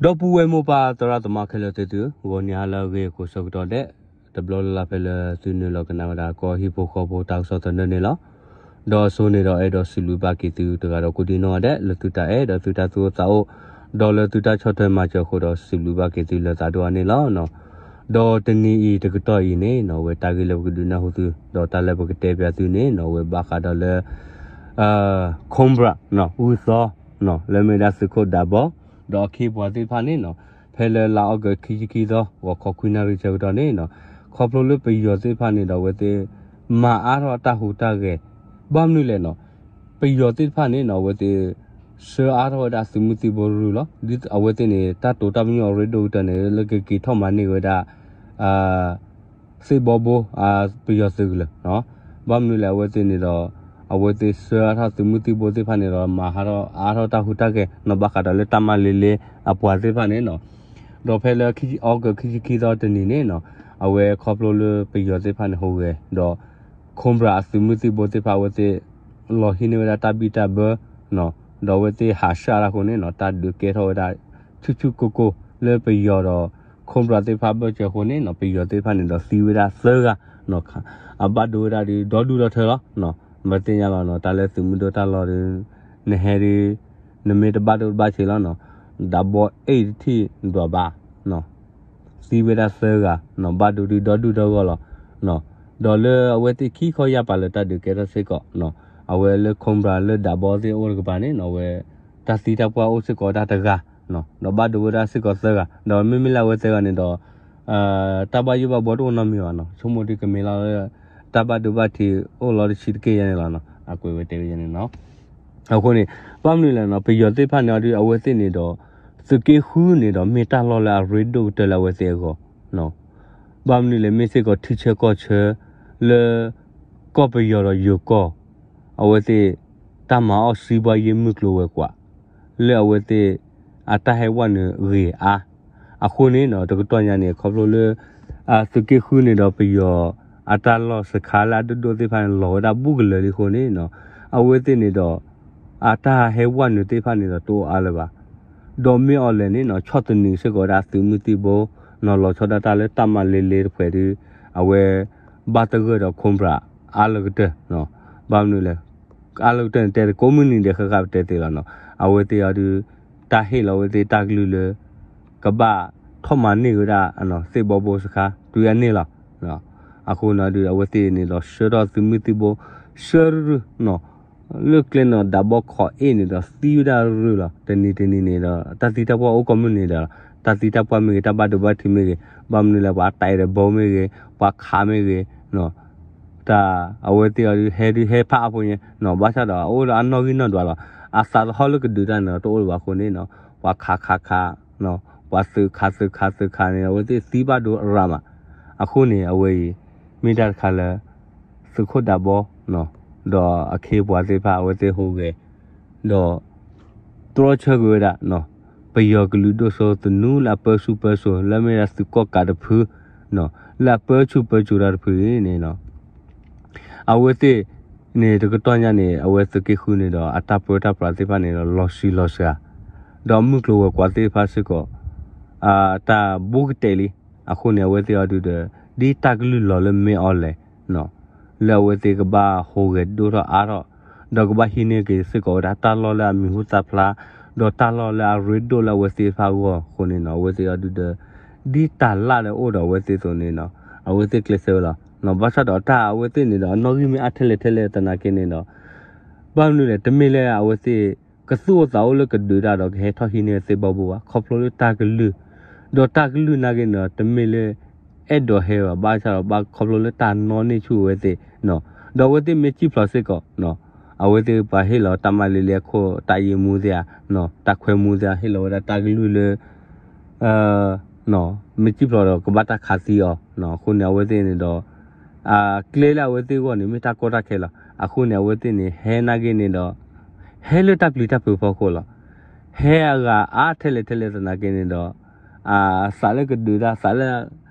ဒီပုၢ်ဝဲၢ်မိၢ်ပၢ်သရၣ်သမါခဲလၢာ်သ့ၣ်သု, ဂီၤနံၤဟါလၢအဂ့ၤ ကိးဆၢကတီၢ်ဒဲး, တဘျီလၢ်လၢ်ဖဲလၢသုနုာ်လီၤကနၣ်ဝဲဒၣ်ကီၢ်ဟံၣ်ဖိဃီဖိတၢ်ကစီၣ်သနၢၣ်န့ၣ်လီၤ. ဒီးအဆိန့ၣ်ဒီးအဲၣ်ဒိးစံးဘျုးဘၣ်က့ၤသုတဂၤဒီးကိးဒံနီၢ်ဂၤဒဲး လၢသုတၢ်အဲၣ်ဒီးသုတၢ်သူၣ်အိၣ်သးအိၣ်, ဒီးလၢသုတၢ်ဆီၣ်ထွဲမၤစၢၤအဃိဒီးစံးဘျုးဘၣ်က့ၤသုလၢသးဒိၣ်အါန့ၣ်လီၤ. ဒီးတနံၤအံၤတကတီၢ်အံၤန့ၣ်နီၢ် အဝဲတၢ်ဂ့ၢ်လၢပကဒုးနၢ်ဟူသု ဒီးတၢ်လၢပကတဲပၠးသုန့ၣ်နီၢ် အဝဲဘၣ်ဃးဒီးလၢ Cobra နီၢ် ဂုၢ်သီ နီၢ် လၢမ့ၢ်ဒၣ်သုးခိၣ်ဒးဘီ ဒီးအခ့အပှၤသ့ၣ်တဖၣ်န့ၣ်နီၢ် ဖဲလၢလါအီကူးခံဆံခံသီ ဂီၤခီခွံနၣ်ရံၣ်ဆၢကတီၢ်န့ၣ်နီၢ် ခီဖျိလၢပယီၤသ့ၣ်တဖၣ်န့ၣ်ဒီးအဝဲသ့ၣ် မၤအါထီၣ်တၢ်ဟူးတၢ်ဂဲၤ ဘၣ်မနုၤလဲၣ်နီၢ် ပယီၤသ့ၣ်တဖၣ်န့ၣ်နီၢ် အဝဲသ့ၣ် ဆှၢအါထီၣ်ဝဲဒၣ်သုးမုၢ်သံၣ်ဘိရူၢ်လီၤ. ဒ်အဝဲသ့ၣ်န့ၣ် တၢ်တိာ်တၢ်ပညိၣ်အရ့ဒိၣ်ကတၢၢ်န့ၣ် လၢကက့ၤထီၣ်မၤန့ၢ်ဝဲဒၣ် သ့ၣ်ဘီဘိ ပယီၤသုးကလၢၤ ဘၣ်မနုၤလဲၣ် အဝဲသ့ၣ်န့ၣ်ဒီး အဝဲသ့ၣ်ဆှၢအါထီၣ်သုးမုၢ်သံၣ်ဘိသ့ၣ်တဖၣ်န့ၣ်ဒီး မၤဟးထီၣ်အါထီၣ်တၢ်ဟူးတၢ်ဂဲၤနီၢ် ဘၣ်ဃးဒီးလၢတၢ်မၤလ့လ့အပှၤသ့ၣ်တဖၣ်န့ၣ်နီၢ် ဒီးဖဲလၢအီကူးခံဆံခံသီတနံၤန့ၣ်နီၢ် အဝဲခီဖျိလၢပယီၤသ့ၣ်တဖၣ်န့ၣ်ဟူးဂဲၤ ဒီး Cobra အသုးမုၢ်သံၣ်ဘိသ့ၣ်တဖၣ်အဝဲသ့ၣ် လီၤဟံးန့ၢ်ဝဲဒၣ်တၢ်ဘံၣ်တၢ်ဘၢ ဒီးအဝဲသ့ၣ်ဟးဆှၣ်တၢ်အဃိန့ၣ်နီၢ် တၢ်ဒုးကဲထီၣ်ဝဲဒၣ် ဆူၣ်ဆူၣ်ကိၢ်ကိၢ်လၢပယီၤဒီး Cobra သ့ၣ်တဖၣ်ဘၢၣ်စၢၤအဃိန့ၣ်နီၢ် ပယီၤသ့ၣ်တဖၣ်န့ၣ်ဒီးသံဝဲဒၣ်သၢဂၤ အဘၣ်ဒိဝဲဒၣ်ဒုးဒီဒူၣ်ဒီထၢလီၤ. ပသ့ၣ်ညါလီၤနီၢ် တၢ်လၢသုးမုၢ်ဒိၣ်တၢ်လီၢ်ဒီး နဟဲဒုး နမ့ၢ်တဘၣ်ဒိတဘၣ်ဆံးလီၤနီၢ် ဒးဘီအ့ၣ်တထံၣ်ဒွးဘၣ် သံဝဲဒၣ်သၢဂၤနီၢ် ဘၣ်ဒိဒုးဒီဒူၣ်ဒီဂီၢ်လီၤ. ဒီးလၢအဝဲသ့ၣ်ခံခီယၢ်ပာ်လၢတၢ်ဒုးကဲထီၣ်စ့ၢ်ကီးနီၢ် အဝဲလၢ Cobra လၢဒးဘီသ့ၣ်အိၣ်တကပၤန့ၣ်နီၢ် အဝဲ တၢ်သံတၢ်ပှၢ်အိၣ်စ့ၢ်ကီးဝဲဒၣ်တဂၤ ဒီးဘၣ်ဒိဝဲဒၣ်စ့ၢ်ကီးသၢဂၤ ဒီးမ့မ့ၢ်လၢအဝဲသၢဂၤန့ၣ်ဒီး တၢ်ဘၣ်ယိၣ်ဘၣ်ဘှီတအိၣ်နီတမံၤဘၣ်နီၢ် ဆိကမိၣ်ဒုးကမ့ၢ်လီၤလၢ တၢ်ဘၣ်ဒိဘၣ်ထံးအိၣ်လီၤတဆံးတက့ၢ်ယါန့ၣ်လီၤ. အကွဲးဝဲတဲဝဲယါန့ၣ်နီၢ် အဃိန့ၣ် ဘၣ်မနုၤလဲၣ်နီၢ် ပယီၤသ့ၣ်တဖၣ်န့ၣ်အီၤဒုး အဝဲသ့ၣ်န့ၣ်ဒီး သုးက့ဃုန့ၣ်ဒီး မ့ၢ်တၢ်လီၢ်လၢအရ့ဒိၣ်ကတၢၢ်လၢအဝဲသ့ၣ်အဂီၢ် ဘၣ်မနုၤလဲၣ် မ့ၢ်စ့ၢ်ကီးထံဆၢကီၢ်ဆၢ လၢ ကီၢ်ပယီၤဒီးယိၤကီၢ် အဝဲသ့ၣ် တၢ်မၤအီၣ်စံးဘှါယ့မုၢ်ကျိၤဝဲၤကွာ် လၢအဝဲသ့ၣ် အတၢ်ဟဲဝဲနုာ်ဂ့ၤအါ အဃိန့ၣ်နီၢ် တကတီၢ်ညါန့ၣ် ခီဖျိလၢ သုးက့ဃုန့ၣ်ဒီးပယီၤ အတၢ်လီၢ်စခါလၢအဒိၣ်ဒိၣ်သ့ၣ်တဖၣ်န့ၣ် လီၤဝဲဒၣ်ဘူးကလၢာ်လံအဃိန့ၣ်နီၢ် အဝဲသ့ၣ်န့ၣ်ဒီး အတၢ်ဟဲဝဲနုာ်သ့ၣ်တဖၣ်န့ၣ်ဒီးတအိၣ်အါလၢၤဘၣ် ဒီးမ့ၢ်အီၤလဲၣ်န့ၣ်နီၢ် ဆီၣ်သနံးစ့ၢ်ကီးဝဲဒၣ်သုးမုၢ်သံၣ်ဘိ နီၢ် လီၤဆီဒၣ်တၢ်လၢတၢ်မၤလ့လ့တဖှဲးဒုး အဝဲ ဘၣ်သဂၢၢ်ဒီး Cobra အါလၢကတၢၢ် ဘၣ်မနုၤလဲၣ် အါလၢကတၢၢ်န့ၣ် တဲတကိးမုၢ်နံၤဒဲးဃၣ်ဃၣ်ပတဲသ့လီၤနီၢ် အဝဲသ့ၣ်အီၤဒုး တၢ်ဟ့ၣ်လီၤအဝဲသ့ၣ်တၢ်ကလုၢ်လၢ ကဘၣ်ထီၣ်မၤန့ၢ်က့ၤဝဲဒၣ် သ့ၣ်ဘီဘိစခါ တုၤအန့ၣ်လီၤ. အဃိန့ၣ်ဒုး အဝဲသ့ၣ်န့ၣ်ဒီးဆှၢထီၣ်သုးမုၢ်သံၣ်ဘိ ဆှၢရူၢ်ရူၢ်နီၢ် လၢကျဲန့ၣ်ဒီး ဒးဘီခီၣ်အ့ၣ်န့ၣ်ဒီးသံဝဲဒၣ်ရူၢ်လီၤ. တနံၤတနံၤန့ၣ်ဒီး တၢ်သံတၢ်ပှၢ်အိၣ်ကိးမုၢ်နံၤဒဲးလီၤ. တၢ်သံတၢ်ပှၢ်မ့ၢ်ဂ့ၤ တၢ်ဘၣ်ဒိဘၣ်ထံးမ့ၢ်ဂ့ၤ ဘၣ်မနုၤလဲၣ် ပှၤတဲဒီးဘီမ့ၢ်ဂ့ၤ ပှၤခးမ့ၢ်ဂ့ၤ တၢ်အဝဲသ့ၣ်အီၤဒုး ဟဲဒုးဟဲဖးအါဖိညါနီၢ် ဘၣ်ဆၣ်ဒီးအအိၣ်ဒီးအနီၣ်ဂံၢ်နီၣ်ဒွးလီၤ. အသးသဟီၣ်လၢကဒုးတၢ်န့ၣ်ဒီးတအိၣ်လၢၤဘၣ်အဃိန့ၣ်နီၢ် ပှၤခးခးခး ပှၤသုးခးသုးခးသုးခးန့ၣ် အဝဲသ့ၣ်သံဘၣ်ဒိရၤမး. အဃိန့ၣ် အဝဲအံၤ မ့ၢ်တၢ်တခါလၢ သုးခိၣ်ဒးဘီ ဒီးအခ့အပှၤသ့ၣ်တဖၣ် အဝဲသ့ၣ်ဟူးဂဲၤ ဒီး တြီဆၢကွံာ်ဝဲဒၣ် ပယီၤကလုာ်ဒိၣ်စိသနူလၢအပၢဆူၣ်ပၢစိး လၢမ့ၢ်ဒၣ်သုးကီၣ်ကးတဖု လၢအပၢဆူၣ်ပၢစိးတၢ်တဖုန့ၣ်နီၢ် အဝဲသ့ၣ်န့ၣ် တကတီၢ်ညါန့ၣ် အဝဲသုးက့ဃုန့ၣ်ဒီး အတၢ်ပၢတၢ်ပြးသ့ၣ်တဖၣ်န့ၣ်ဒီး လီၤဆံးလီၤစှၤ ဒီးမုၢ်ကျိၤဝဲၤကွာ်သ့ၣ်တဖၣ်စ့ၢ်ကီး တၢ်ဘူးကတဲာ်လံ. အဃိန့ၣ် အဝဲသ့ၣ်အီၤဒုးဒီး ဒ်တၢ်ကလုၢ်လီၤလၢမ့ၢ်အီၤလဲၣ် လၢအဝဲသ့ၣ်ကဘၣ်ဟူးဂဲၤဒိၣ်ထီၣ်အါထီၣ် ဒီးကဘၣ်ဟံးန့ၢ်က့ၤစ့ၢ်ကီးဝဲဒၣ်တၢ်လီၢ်လၢအမံၤဟူသၣ်ဖျါ ဒီးတၢ်လီၢ်လၢအရ့ဒိၣ်လၢအဝဲသ့ၣ်တဖၣ်အဂီၢ်အဃိန့ၣ်နီၢ် အဝဲသ့ၣ်အီၤဒုးဒီး ဒ်တၢ်လၢ်လၢအိၣ်ဒီးအဝဲသ့ၣ်အသိးန့ၣ်နီၢ် အဝဲသ့ၣ်ကျဲးစၢးဝဲလီၤ. ဘၣ်ဆၣ်ဒီးတၢ်အဝဲသ့ၣ်န့ၣ်ဒီး အနီၣ်ဂံၢ်မ့ၢ်အါထဲလဲၣ်ထဲလဲၣ်သနာ်က့န့ၣ်ဒီး ဘၣ်မနုၤလဲၣ် တမ့ၢ်လၢအဝဲသ့ၣ် ကသူၣ်အိၣ်သးအိၣ်လၢကဒုးတၢ်ဒီးကဟဲထီၣ်ဟံးန့ၢ်သ့ၣ်ဘီဘိဘၣ် ခီဖျိလၢတၢ်ကလုၢ် ဒီးတၢ်ကလုၢ်နာ်က့န့ၣ်ဒီး တမ့ၢ်လၢ အဲၣ်ဒိးဟဲဘၣ် ဘၣ်ဆၣ်ဒီးဘၣ်ခီဖျိလၢတၢ်နီၣ်န့ၢ်ဆူၣ်အဝဲသ့ၣ် ဒီးအဝဲသ့ၣ်မ့ၢ်စံၣ်ဖျိးစ့ၢ်ကီး အဝဲသ့ၣ်ပှၤဟ့ၣ်လီၤတၢ်မၤလ့လ့အခိၣ် တၢ်ယ့မူသ့ၣ်ဧါ တၢ်ခွဲမူသ့ၣ်ဧါ ဟ့ၣ်လီၤဝဲဒၣ်တၢ်ကလုၢ်လၢ မ့ၢ်စံၣ်ဖျိးဒီးကဘၣ်တၢ်ခးသံအီၤ အဃိန့ၣ် အဝဲသ့ၣ်န့ၣ်ဒီး အကျဲလၢအဝဲသ့ၣ်အဂီၢ်န့ၣ် မ့ၢ်တၢ်ကီတၢ်ခဲလီၤ. အဃိန့ၣ် အဝဲသ့ၣ်န့ၣ် ဟဲနာ်က့န့ၣ်ဒီး ဟဲလၢတၢ်ပျံၤတၢ်ဖုးဖီခိၣ်လီၤ. ဟဲအဂၤအါထဲလဲၣ်ထဲလဲၣ်သနာ်က့န့ၣ်ဒီး အသးလၢကဒုးတၢ် သးလၢ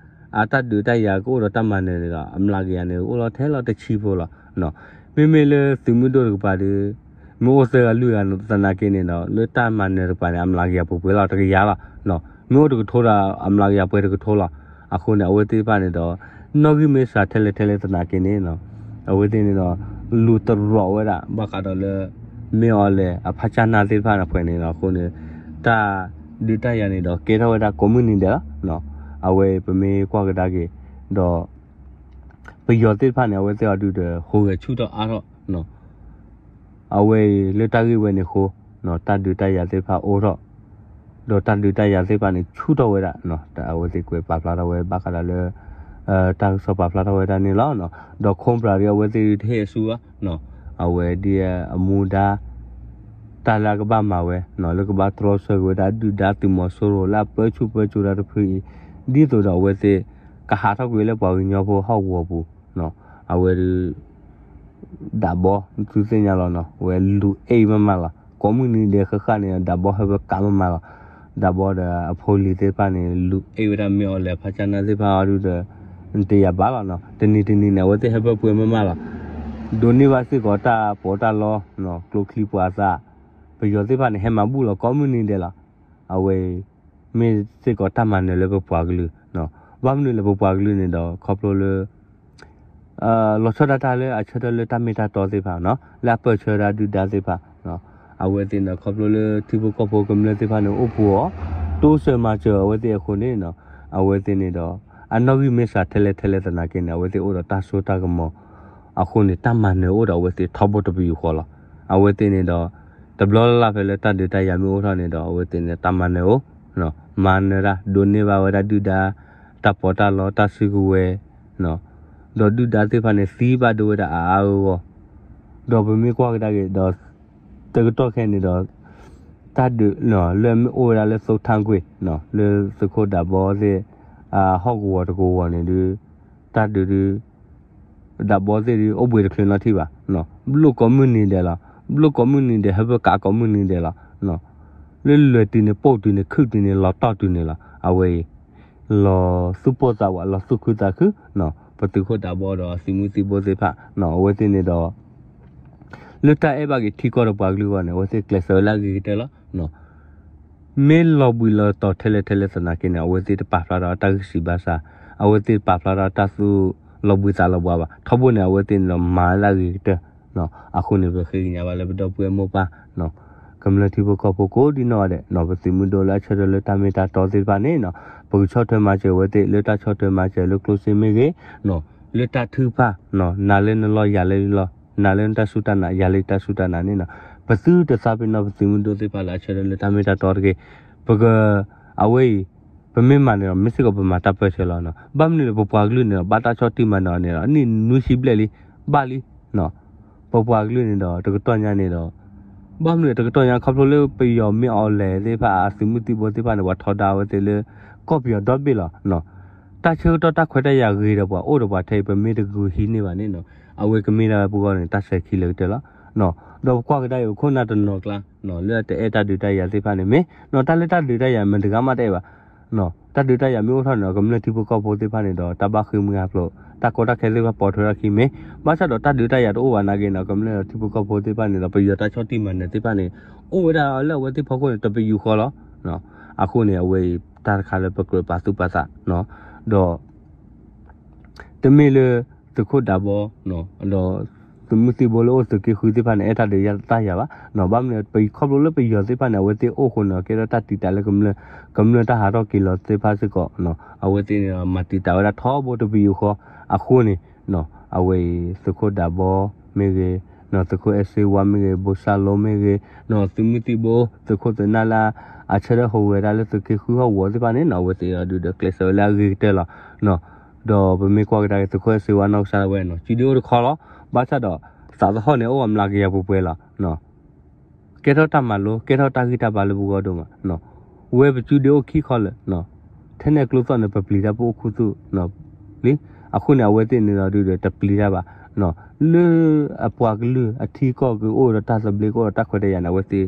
အတၢ်ဒုးတၢ်ယၤကအိၣ်ဒီးတၢ်မၤနၢၤန့ၣ်ဒီး အမျးကယၤန့ၣ် အိၣ်လီၤထဲလီၤတဆံဖိလီၤ. မ့မ့ၢ်လၢသုးမုၢ်ဒိၣ်တကပၤဒီး မ့ၢ်အိၣ်သၢဂၤလွံၢ်ဂၤသနာ်က့န့ၣ်ဒီး လၢတၢ်မၤနၢၤတကပၤန့ၣ် အမျးကယၤပှဲၤပှဲၤလီၤ တကယၤလီၤ. မ့ၢ်အိၣ်တကထိဒီး အမျးကယၤပှဲၤတကထိလီၤ. အဃိန့ၣ် အဝဲသ့ၣ်တဖၣ်န့ၣ်ဒီး နီၣ်ဂံၢ်မ့ၢ်စှၤထဲလဲၣ်ထဲလဲၣ်သနာ်က့န့ၣ် အဝဲသ့ၣ်န့ၣ်ဒီး လူၤတရီးဝဲဒၣ် ဘၣ်ဃးဒီးလၢ မ့ၢ်အီၤလဲၣ် အဖါဆၣ်နၢ်သ့ၣ်တဖၣ်န့ၣ် ဖဲန့ၣ်လီၤ. အဃိန့ၣ် တၢ်ဒုးတၢ်ယၤန့ၣ်ဒီး ကဲထီၣ်ဝဲဒၣ်ကိးမုၢ်နံၤဒဲးလီၤ. အဝဲအံၤပမ့ၢ်ကွၢ်ကဒါက့ၤ ဒီး ပယီၤသ့ၣ်တဖၣ်န့ၣ် အဝဲသ့ၣ်အီၤဒုးဒီး ဟူးဂဲၤဆူၣ်ထီၣ်အါထီၣ် အဝဲအံၤလၢတၢ်ဂ့ၢ်ဝဲန့ၣ်အဃိ တၢ်ဒုးတၢ်ယၤသ့ၣ်တဖၣ်အိၣ်ထီၣ် ဒီးတၢ်ဒုးတၢ်ယၤသ့ၣ်တဖၣ်န့ၣ် ဆူၣ်ထီၣ်ဝဲဒၣ် အဝဲသ့ၣ်ကွဲးပာ်ဖျါထီၣ်ဝဲဘၣ်ဃးဒီးလၢ တၢ်ကစီၣ်ပာ်ဖျါထီၣ်ဝဲဒၣ်န့ၣ်လီၤ. ဒီး Cobra ဒီး အဝဲသ့ၣ်တဟ့ၣ်အဆူၣ်ဘၣ် အဝဲဒ်အမူဒါ တၢ်လၢအကဘၣ်မၤဝဲ လၢကဘၣ်တြီဆၢက့ၤဝဲဒၣ်ဒုၣ်ဒါသုးမီၤစိရိၤလၢအပၢဆူၣ်ပၢစိးတၢ်တဖုအံၤ ဒ်သိးဒီးအဝဲသ့ၣ် ကဟးထီၣ်ကွံာ်လၢပှၤကညီဖိဟီၣ်ကဝီၤပူၤ အဝဲဒုး ဒးဘီ သုသ့ၣ်ညါလီၤနီၤ ဝဲလူၤအဲၣ်မးမးလီၤ. ကိးမုၢ်နံၤဒဲးဃၣ်ဃၣ်န့ၣ် ဒးဘီဟဲဝဲကးမးမးလီၤ. ဒးဘီဒီးအဖိလံၤသ့ၣ်တဖၣ်န့ၣ် လူၤအဲၣ်ဝဲဒၣ်မ့ၢ်အီၤလဲၣ် ဖါဆၣ်နၢ်သ့ၣ်တဖၣ်အီၤဒုးဒီး တယၤဘၣ်လီၤနီၤ. တနံၤတနံၤန့ၣ် အဝဲသ့ၣ်ဟဲပၢပှဲၤမးမးလီၤ. ဒိးန့ၢ်ဘၣ်စ့ၢ်ကီးတၢ်ပီးတၢ်လီ ကျိချံမျိာ်သၣ် ပယီၤသ့ၣ်တဖၣ်န့ၣ် ဟဲမၤဘူၣ်လီၤကိးမုၢ်နံၤဒဲးလီၤ. အဝဲအံၤ မ့ၢ်စ့ၢ်ကီးတၢ်မၤနၢၤလၢပပှၤကလုာ် ဘၣ်မနုၤလဲၣ် ပပှၤကလုာ်န့ၣ်ဒီး ခီဖျိလၢ လီၤဆီဒၣ်တၢ်လၢအဆၢထၢၣ်လၢတၢ်မ့ၢ်တၢ်တီသ့ၣ်တဖၣ်နီၤ လၢအပၢၢ်ဆၢဒၣ်ဒုၣ်ဒါသ့ၣ်တဖၣ် အဝဲသ့ၣ်န့ၣ် ခီဖျိလၢထံဖိကီၢ်ဖိကမျၢၢ်သ့ၣ်တဖၣ်န့ၣ် အိၣ်ပူၤအီၤ တိစၢၤမၤစၢၤအဝဲသ့ၣ်အဃိန့ၣ် အဝဲသ့ၣ်န့ၣ်ဒီး အနီၣ်ဂံၢ်မ့ၢ်စှၤထဲလဲၣ်ထဲလဲၣ်သနာ်က့န့ၣ် အဝဲသ့ၣ်အိၣ်ဒီးတၢ်စိတၢ်ကမီၤ အဃိန့ၣ် တၢ်မၤနၢၤအိၣ်ဒီးအဝဲသ့ၣ်ထီဘိတပယူာ်ဃီလီၤ. အဝဲသ့ၣ်န့ၣ်ဒီး တဘျီလၢ်လၢ်ဖဲလၢတၢ်ဒုးတၢ်ယၤမ့ၢ်အိၣ်ထီၣ်န့ၣ်ဒီး အဝဲသ့ၣ်န့ၣ် တၢ်မၤနၢၤအိၣ် မၤနၢၤတၢ် ဒိးန့ၢ်ဘၣ်ဝဲဒၣ်ဒုၣ်ဒါ တၢ်ပီးတၢ်လီ တၢ်စုကဝဲၤ ဒီးဒုၣ်ဒါသ့ၣ်တဖၣ်န့ၣ် သံဘၣ်ဒိဝဲဒၣ်အါအါဂီၢ်ဂီၢ် ဒီးပမ့ၢ်ကွၢ်ကဒါက့ၤဒီး တကတီၢ်ခဲအံၤန့ၣ်ဒီး တၢ်ဒုးလၢမ့ၢ်အိၣ်ဝဲဒၣ်လၢသိထါကွ့ၢ် လၢသုးခိၣ်ဒးဘီသ့ၣ် ဟီၣ်ကဝီၤတကဝီၤန့ၣ်ဒုး တၢ်ဒုးဒုး ဒးဘီသ့ၣ်ဒုး အိၣ်ဘှံးတချုးနီတထံၣ်ဘၣ် ဘျိၣ်ကိးမုၢ်နံၤဒဲးလီၤ. ဘျိၣ်ကိးမုၢ်နံၤဒဲး ဟဲပၢကးကိးမုၢ်နံၤဒဲးလီၤ. လၢလွဲၤတုၤန့ၣ် ပိၢ်တုၤန့ၣ် ခုၣ်တုၤန့ၣ် လီၤတီၢ်တုၤန့ၣ်လီၤ. အဝဲအံၤ လီၤသူၣ်ပိၢ်သးဝး လီၤသူၣ်ခုသးခု ပသုးခိၣ်ဒးဘီဒီးသုးမုၢ်သံၣ်ဘိသ့ၣ်တဖၣ် အဝဲသ့ၣ်န့ၣ်ဒီး လၢတၢ်အဲၣ်ဘၣ်က့ၤထံကီၢ်ဒီးပှၤကလုာ်အဂီၢ်န့ၣ် အဝဲသ့ၣ်ကျဲးစၢးဝဲလၢအဂ့ၤကတၢၢ်လီၤ. မ့ၢ်လီၤဘှံးလီၤတီၤထဲလဲၣ်ထဲလဲၣ်သနာ်က့န့ၣ် အဝဲသ့ၣ်တပာ်ဖျါထီၣ်တၢ်ဂံၢ်စၢ်ဘါစၢ်, အဝဲသ့ၣ်တပာ်ဖျါထီၣ်တၢ်သူၣ်လီၤဘှံးသးလီၤဘှါဘၣ်. ထီဘိန့ၣ် အဝဲသ့ၣ်န့ၣ်ဒီးမၤလၢအဂ့ၤကတၢၢ် အဃိန့ၣ် ပဃ့ကညးဘၣ်လၢပဒီပုၢ်ဝဲၢ်မိၢ်ပၢ် ကမျၢၢ်ထံဖိကီၢ်ဖိကိးဒံနီၢ်ဂၤဒဲး ပသုးမုၢ်ဒိၣ်လၢအဆၢထၢၣ်လၢတၢ်မ့ၢ်တၢ်တီသ့ၣ်တဖၣ်န့ၣ် ပကဆီၣ်ထွဲမၤစၢၤအဝဲသ့ၣ် လၢတၢ်ဆီၣ်ထွဲမၤစၢၤလၢကျိၣ်စ့မ့ၢ်ဂ့ၤ, လၢတၢ်ထုကဖၣ် နၤလၢနလီၢ်ယၤလၢယလီၢ်, နၤလၢနတၢ်စူၢ်တၢ်နာ် ယၤလၢယတၢ်စူၢ်တၢ်နာ်န့ၣ် ပသုတသးပ့ၤနီၣ်ပသုးမုၢ်ဒိၣ်သ့ၣ်တဖၣ်လၢအဆၢထၢၣ်လၢတၢ်မ့ၢ်တၢ်တီတဂ့ၤ. ပက အဝဲအံၤ ပမ့ၢ်မၤန့ၣ်ဒီး မ့ၢ်စ့ၢ်ကီးပမၤတၢ်ပၢၢ်ဆၢလီၤ. ဘၣ်မနုၤလဲၣ် ပပှၤကလုာ်န့ၣ်ဒီး ဘၣ်တၢ်ဆီၣ်တံၢ်မၤနၢၤအီၤန့ၣ်ဒီး အနံၣ်နွံဆံဘျဲၣ်လံ ဘၣ်လံ ပပှၤကလုာ်န့ၣ်ဒီး တကတီၢ်ညါန့ၣ်ဒီး ဘၣ်မနုၤတကတီၢ်ညါ ခီဖျိလၢပယီၤမ့ၢ်အီၤလဲၣ်သ့ၣ်တဖၣ် အသုးမုၢ်သံၣ်ဘိသ့ၣ်တဖၣ်န့ၣ် ပှၤထီဒါအဝဲသ့ၣ်လၢ ကီၢ်ပယီၤဒီဘ့ၣ်လီၤ. တၢ်ဆၢကတီၢ်တၢ်ခွဲးတၢ်ယာ်ဂ့ၤဒီးပှၤအိၣ်ဒီးပှၤထဲအံၤ ပမ့ၢ်တဂုာ်ဟံးန့ၢ်ဘၣ်န့ၣ် အဝဲကမ့ၢ်ဒၣ်ပဂီၢ်န့ၣ် တၢ်စဲၤခံလၢကတၢၢ်လီၤ. ဒီးပကွၢ်ကဒါအံၤ ပခိၣ်နၢ်တနီၤကျါ လၢအတအဲၣ်တၢ်ဒုးတၢ်ယၤသ့ၣ်တဖၣ်န့ၣ် မ့ၢ်နီၤ တၢ်လၢတၢ်ဒုးတၢ်ယၤမတၤတဂၤမးတအဲၣ်ဘၣ်. တၢ်ဒုးတၢ်ယၤမ့ၢ်အိၣ်ထီၣ်န့ၣ်ဒီး ကမျၢၢ်ထံဖိကီၢ်ဖိသ့ၣ်တဖၣ်န့ၣ်ဒီး တၢ်ဘၣ်ဃ့ၢ်မှံဟးဖျိး တၢ်ကီတၢ်ခဲသ့ၣ်တဖၣ်ပိာ်ထွဲထီၣ်ခံမ့ၢ် ဘၣ်ဆၣ်ဒီးတၢ်ဒုးတၢ်ယၤတအိၣ်ဘၣ်နာ်က့န့ၣ် ကမျၢၢ်ထံဖိကီၢ်ဖိသ့ၣ်တဖၣ်န့ၣ်ဒီး ပယီၤတၢ်ဆီၣ်တံၢ်မၤနၢၤသ့ၣ်တဖၣ်န့ၣ် အိၣ်ဝဲဒၣ်လၢအဝဲသ့ၣ်ဖီခိၣ်န့ၣ် တပယူာ်ဃီလီၤ. အဃိန့ၣ် အဝဲအံၤတၢ်တခါလၢပကြၢးပာ်သူၣ်ပာ်သး ဒီး တမ့ၢ်လၢ သုးခိၣ်ဒးဘီ ဒီး သုးမုၢ်သံၣ်ဘိလၢအိၣ်သုးက့ဃုသ့ၣ်တဖၣ်န့ၣ် အဲၣ်တၢ်ဒုးတၢ်ယၤဘၣ်. ဘၣ်မနုၤလဲၣ် ပခီဖျိလၢပယီၤသ့ၣ်တဖၣ်န့ၣ် အဝဲသ့ၣ်အိၣ်ဃိန့ၣ် ကဲထီၣ်တၢ်တံာ်တာ်လၢကမျၢၢ် ကမျၢၢ်တၢ်ဟးထီၣ်က့ၤလီၤသ့ၣ်တဖၣ်စ့ၢ်ကီး အဝဲသ့ၣ်န့ၣ် မၤတံာ်တာ်ဝဲဒၣ်ထီဘိတပယူာ်ဃီ အဃိန့ၣ် အဝဲအံၤ သုးခိၣ်ဒးဘီမ့ၢ်ဂ့ၤ, သုးခိၣ်အဲၣ်စ့ဝါမ့ၢ်ဂ့ၤ, ဘိၣ်စၢ်လိမ့ၢ်ဂ့ၤ, သုးမုၢ်သံၣ်ဘိ သုးခိၣ်သနၢ်လၢ အဆၢထၢၣ်ဟူးဂဲၤတၢ်လၢသုးက့ဃုဟီၣ်ကဝီၤသ့ၣ်တဖၣ်န့ၣ် အဝဲသ့ၣ်အီၤဒုးဒီးကျဲးစၢးဝဲလၢအဂ့ၤကတၢၢ်လီၤ. ဒီးပမ့ၢ်ကွၢ်ကဒါက့ၤ သုးခိၣ်အဲၣ်စ့ဝါနီၢ်ကစၢ်ဒၣ်ဝဲနီၤ စုဒ့အိၣ်တခီလီၤ. ဘၣ်ဆၣ်ဒီး သးသဟီၣ်န့ၣ် အိၣ်အမျးကယၤပှဲၤပှဲၤလီၤ. ကဲထီၣ်တၢ်မၤလိ ကဲထီၣ်တၢ်ဂံၢ်တၢ်ဘါလၢပဂီၢ်ဒိၣ်မး, ဝဲပစုဒ့အိၣ်ခံခီလၢာ်, ထဲန့ၣ်ကျိသီၣ်န့ၣ် ပပျံၤတၢ်ပအိၣ်ခူသူၣ်လံ. အဃိန့ၣ် အဝဲသ့ၣ်န့ၣ်ဒီးဒုးဒီးတပျံၤတၢ်ဘၣ်, လၢအပှၤကလုာ်အထံကီၢ်ကအိၣ်ဒီးတၢ်သဘျ့ကအိၣ်ဒီးတၢ်ခွဲးတၢ်ယာ်န့ၣ် အဝဲသ့ၣ်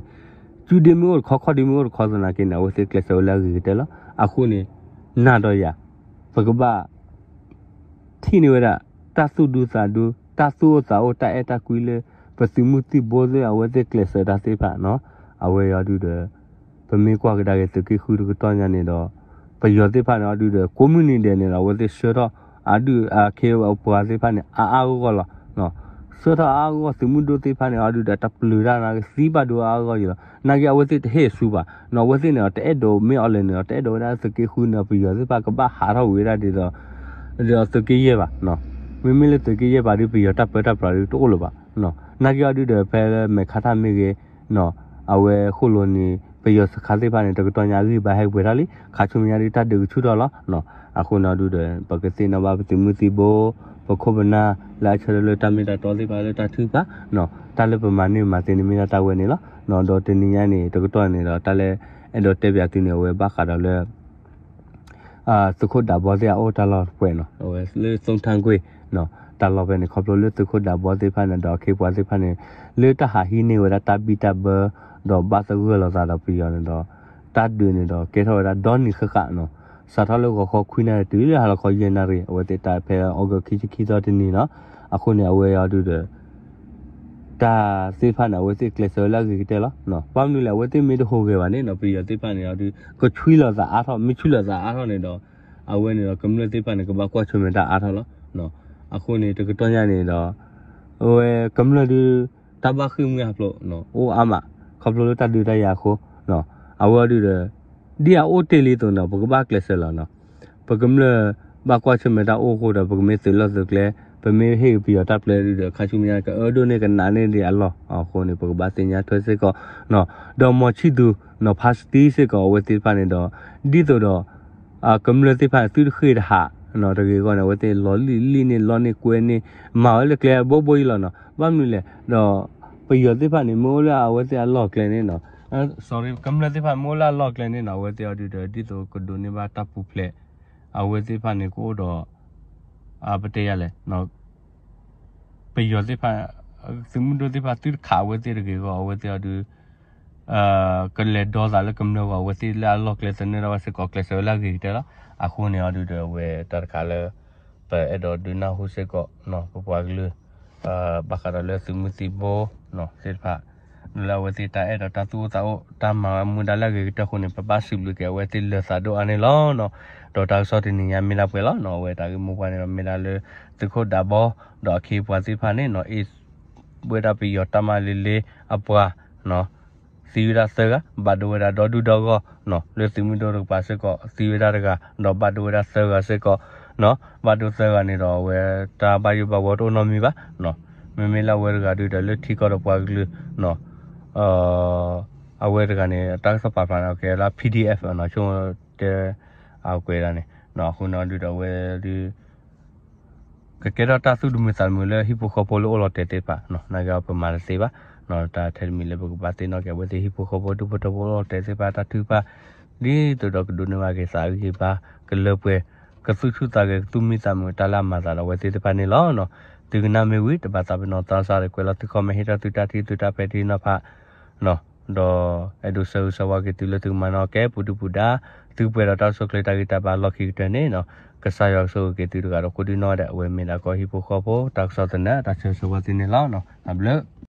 စုဒ့မ့ၢ်အိၣ်တခီ ခီၣ်ဒ့မ့ၢ်အိၣ်တခီသနာ်က့န့ၣ် အဝဲသ့ၣ်ကျဲးစၢးဝဲလၢအဂ့ၤကတၢၢ်လီၤ. အဃိန့ၣ် နၤဒီးယၤ ပကဘၣ် ထံၣ်န့ၢ်ဝဲဒၣ် တၢ်သူၣ်ဒူသးဒူ တၢ်သူၣ်အိၣ်သးအိၣ် တၢ်အဲၣ်တၢ်ကွံလၢ ပသုးမုၢ်သံၣ်ဘိသ့ၣ် အဝဲသ့ၣ်ကျဲးစၢးတၢ်သ့ၣ်တဖၣ်နီၤ, အဝဲအံၤအီၤဒုဒီး ပမ့ၢ်ကွၢ်ကဒါက့ၤသုးက့ဃုတကတီၢ်ညါန့ၣ်ဒီး ပယီၤသ့ၣ်တဖၣ်န့ၣ်အီၤဒုဒီး ကိးမုၢ်နံၤဒဲးန့ၣ်ဒီး အဝဲသ့ၣ်ဆှၢထီၣ် အဒုၣ်အခ့အပှၤသ့ၣ်တဖၣ်န့ၣ် အါအါဂီၢ်ဂီၢ်လီၤ. ဆှၢထီၣ်အါအါဂီၢ်ဂီၢ် သုးမုၢ်ဒိၣ်သ့ၣ်တဖၣ်န့ၣ်အီၤဒုဒီး တပျုၤတၢ်န့ၣ်ကသံဘၣ်ဒိအါအါဂီၢ်ဂီၢ်လီၤ. နာ်က့အဝဲသ့ၣ်တဟ့ၣ်အဆူဘၣ်, အဝဲသ့ၣ်န့ၣ်ဒီး တအဲၣ်ဒိးမ့ၢ်အီၤလဲၣ်န့ၣ်ဒီး တအဲၣ်ဒိးဝဲဒၣ်သုးက့ဃုန့ၣ်ဒီး ပယီၤသ့ၣ်တဖၣ်ကဘၣ်ဟးထီၣ်ဝံၤဝဲဒၣ်ဒ်သိး ဒီးသုးက့ယဲၢ်ဘၣ်. မ့မ့ၢ်လၢသုးက့ယဲၢ်ဘၣ်ဒီး ပယီၤတၢ်ပၢတၢ်ပြးဒုတအိၣ်လၢၤဘၣ်. နာ်က့အီၤဒုဒီး ဖဲမဲာ်ခါထၣ်မ့ၢ်ဂ့ၤ အဝဲဃိၣ်လိၤန့ၣ် ပယီၤစခါသ့ၣ်တဖၣ်န့ၣ် တကတီၢ်ညါအဂံၢ်ဘါဟဲပှဲၤထီၣ်လံ, ခါဆူမဲာ်ညါဒုတၢ်ဒုးကဆူၣ်ထီၣ်လီၤ. အဃိန့ၣ်အီၤဒုဒီး ပကသ့ၣ်နီၣ်ဘၣ်ပသုးမုၢ်သံၣ်ဘိ ပခိၣ်ပနၢ်လၢအဆၢထၢၣ်လၢတၢ်မ့ၢ်တၢ်တီသ့ၣ်တဖၣ်လၢတၢ်ထုကဖၣ်, တၢ်လၢပမၤန့ၢ်မၤသ့န့ၣ်မ့ၢ်ဒၣ်တၢ်ဝဲန့ၣ်လီၤ. ဒီးတနံၤညါန့ၣ် တကတီၢ်န့ၣ်ဒီး တၢ်လၢအဲၣ်ဒိးတဲပၠးသုန့ၣ် အဝဲဘၣ်ဃးဒီးလၢ သုးခိၣ်ဒးဘီသ့ၣ်အအိၣ်တၢ်လီၢ်တပှဲၤနီၤ, အဝဲလၢသုးထၣ်ကွ့ၢ် တၢ်လီၢ်ဖဲန့ၣ် ခီဖျိလၢသုးခိၣ်ဒးဘီသ့ၣ်တဖၣ်န့ၣ် ဒီးအခ့အပှၤသ့ၣ်တဖၣ်န့ၣ် လၢတၢ်ဟးဟံးန့ၢ်ဝဲဒၣ်တၢ်ဘံၣ်တၢ်ဘၢ ဒီးဘၣ်သဂၢၢ်လိာ်သးဒီးပယီၤန့ၣ်ဒီး တၢ်ဒုးန့ၣ်ဒီးကဲထီၣ်ဝဲဒၣ်ဒီနံၤဃၣ်ဃၣ်နီၤ, စးထီၣ်လၢဂီၤခီခွံနၣ်ရံၣ်တုၤလၢဟါလီၤခီယဲၢ်နၣ်ရံၣ် အဝဲသ့ၣ်တၢ်ဖဲအီကူးခံဆံခံသီတနံၤနီၤ, အဃိန့ၣ် အဝဲအီၤဒုဒီး တၢ်သ့ၣ်တဖၣ်န့ၣ် အဝဲသ့ၣ်ကျဲးစၢးဝဲလၢအဂ့ၤကတၢၢ်လီၤ. ဘၣ်မနုၤလဲၣ် အဝဲသ့ၣ်မ့ၢ်တဟူးဂဲၤဘၣ်န့ၣ်နီၤ ပယီၤသ့ၣ်တဖၣ်န့ၣ်အီၤဒု ကဆှံလီၤသးအါထီၣ် မ့ၢ်ဆှံလီၤသးအါထီၣ်န့ၣ်ဒီး အဝဲန့ၣ်ဒီးကမျၢၢ်သ့ၣ်တဖၣ်န့ၣ် ကဘၣ်ကွၢ်ဆၢၣ်မဲာ်တၢ်အါထီၣ်လီၤ. အဃိန့ၣ် တကတီၢ်ညါန့ၣ်ဒီး အဝဲကမျၢၢ်ဒု တၢ်ဘၣ်ဃ့ၢ်မှံဟးဖျိး အိၣ်အါမး ခီဖျိလၢတၢ်ဒုးတၢ်ယၤအဃိ အဝဲအီၤဒုဒီး ဒ်အအိၣ်တ့ၢ်လံအသိးန့ၣ် ပကဘၣ်ကျဲးစၢးလီၤနီၤ. ပကမျၢၢ်ဘၣ်ကွၢ်ဆၢၣ်မဲာ်တၢ်အိၣ်အဃိဒီး ပကမ့ၢ်သုးလီၢ်သုးကျဲ ပမ့ၢ်ဟ့ၣ်ပယီၤတၢ်ပျဲဒုဒီး ခါဆူမဲာ်ညါ ကအၢဒိၣ်န့ၢ်ကနးန့ၢ်ဒံးအလီၢ်အဃိန့ၣ် ပကဘၣ်သ့ၣ်ညါထွဲစ့ၢ်ကီး ဒီးမီၤဆံၣ်သူၤနီၤ ဖါစတံစ့ၢ်ကီး အဝဲသ့ၣ်တဖၣ်န့ၣ်ဒီး ဒ်သိးဒီး ကမျၢၢ်သ့ၣ်တဖၣ်န့ၣ် သုတဃ့ၢ်တဟးနီၤ တဂ့ၤအဂီၢ်န့ၣ် အဝဲသ့ၣ်လီၤလံၣ်လံၣ်န့ၢ် လီန့ၢ်ကွဲန့ၢ် မၤဝဲလၢကျဲဘိဘိအံၤလီၤနီၤ. ဘၣ်မနုၤလဲၣ်ဒီး ပယီၤသ့ၣ်တဖၣ်န့ၣ် မ့ၢ်အိၣ်လၢအဝဲသ့ၣ်အလီၢ်ကျဲန့ၣ်နီၤ sorry ကမျၢၢ်သ့ၣ်တဖၣ်မ့ၢ်အိၣ်လၢအလီၢ်ကျဲန့ၣ်နီၤ အဝဲသ့ၣ်အီၤဒုဒီး ဒ်သိးကဒိးန့ၢ်ဘၣ်တၢ်ပူၤဖျဲး အဝဲသ့ၣ်တဖၣ်န့ၣ်ကအိၣ်ဒီး ပတဲယၤလဲၣ် ပယီၤသ့ၣ်တဖၣ် သုးမုၢ်ဒိၣ်သ့ၣ်တဖၣ် သုတခးအဝဲသ့ၣ်တဂ့ၤအဂီၢ် အဝဲသ့ၣ်အီၤဒု ကလဲၤဒီသးလၢကမျၢၢ်ဂီၢ် အဝဲသ့ၣ်လၢအလီၢ်ကျဲသနၢၣ်ဒၣ်ဝဲစ့ၢ်ကီး ကျဲးစၢးဝဲလၢအဂ့ၤကတၢၢ်လီၤ. အဃိန့ၣ်အီၤဒုဒီး အဝဲတၢ်တခါလၢ ပအဲၣ်ဒိးဒုးနၢ်ဟူစ့ၢ်ကီး ပပှၤကလုာ် ဘၣ်ဃးဒီးလၢသုးမုၢ်သံၣ်ဘိသ့ၣ်တဖၣ် လၢအဝဲသ့ၣ်တၢ်အဲၣ်ဒိးတၢ်သူၣ်အိၣ်သးအိၣ် တၢ်မၤမူဒါလၢအဂ့ၤကတၢၢ်အဃိန့ၣ် ပဘၣ်စံးဘျုးက့ၤအဝဲသ့ၣ်လၢသးဒိၣ်အါန့ၣ်လီၤ. ဒီးတၢ်ကစီၣ်တနံၤညါမ့ၢ်ဒၣ်ပှဲၤလီၤ. အဝဲတၢ်ဂ့ၢ်မိၢ်ပှၢ်န့ၣ်ဒီး မ့ၢ်ဒၣ်လၢသုးခိၣ်ဒးဘီ ဒီးအခ့အပှၤသ့ၣ်တဖၣ်န့ၣ် အ့ၣ်ဝဲဒၣ်ပယီၤတၢ်မၤလ့လ့အပှၤ သံဝဲဒၣ်သၢဂၤ ဘၣ်ဒိဝဲဒၣ်ဒီဒူၣ်ဒီဂီၢ် လၢသုးမုၢ်ဒိၣ်တကပၤစ့ၢ်ကီး သံဝဲဒၣ်တဂၤ ဒီးဘၣ်ဒိဝဲဒၣ်သၢဂၤစ့ၢ်ကီး ဘၣ်ဒိသၢဂၤန့ၣ်ဒီး အဝဲတၢ်ဘၣ်ယိၣ်ဘၣ်ဘှီတအိၣ်နီတမံၤဘၣ်. မ့မ့ၢ်လၢအဝဲတဂၤဒုဒီး လၢထံကီၢ်ဒီးပှၤကလုာ် အဝဲတဂၤန့ၣ် တၢ်ကစီၣ်ပာ်ဖျါန့ၣ် ကဲလၢ P D F ဆိကမိၣ်တဲ အကွဲးဒၣ်န့ၣ် အဃိန့ၣ်ဒုဒီး အဝဲဒု ကကဲထီၣ်တၢ်သူၣ်တမုာ်သးတမုာ်လၢဟံၣ်ဖိဃီဖိလၢအိၣ်လီၤတဲာ်သ့ၣ်တဖၣ် နာ်က့ပမၤတသ့ဘၣ်. တၢ်ထဲတမံၤလၢပကဘၣ်သ့ၣ်နီၣ်က့ၤ အဝဲသ့ၣ်ဟံၣ်ဖိဃီဖိဒူၣ်ဖိထၢဖိအိၣ်လီၤတဲာ်သ့ၣ်တဖၣ် တၢ်ထုကဖၣ် ဒ်သိးဒီးကဒိးန့ၢ်ဘၣ်က့ၤသးအဂံၢ်ဘါ ကလၢပှဲၤ ကသူၣ်ဆူၣ်သးဂဲၤ ကသူၣ်မံသးမုာ် တၢ်လၢအမၤသးဒီးအဝဲသ့ၣ်တဖၣ်န့ၣ်လီၤ. သုကနၣ်မ့ၢ်ဝံၤ တဘၣ်သးပ့ၤနီၣ်သးစၢ်ဒီး ကွဲးလီၤသု comment ဟ့ၣ်ထီၣ်သုတၢ်ထံၣ်သုတၢ်ဖဲထံနီၤဖး ဒီးအဲၣ်ဒိးဆၢဂ့ၤဆၢဝါက့ၤသုလၢသုကမၤနၢၤကဲပူၤဒုၣ်ပူၤဒါ သုကပှဲၤဒီးတၢ်အိၣ်ဆူၣ်အိၣ်ချ့တၢ်ဂံၢ်တၢ်ဘါလီၢ်ခံကတၢၢ်န့ၣ် ကစၢ်ယွၤကဆိၣ်ဂ့ၤက့ၤသုတဂၤဒီးကိးဒံနီၢ်ဒဲး အဝဲမ့ၢ်ဒၣ်ကီၢ်ဟံၣ်ဖိဃီဖိ တၢ်ကစီၣ်သနၢၣ် တၢ်ဆၢဂ့ၤဆၢဝါသုန့ၣ်လီၤ. တၢ်ဘျုး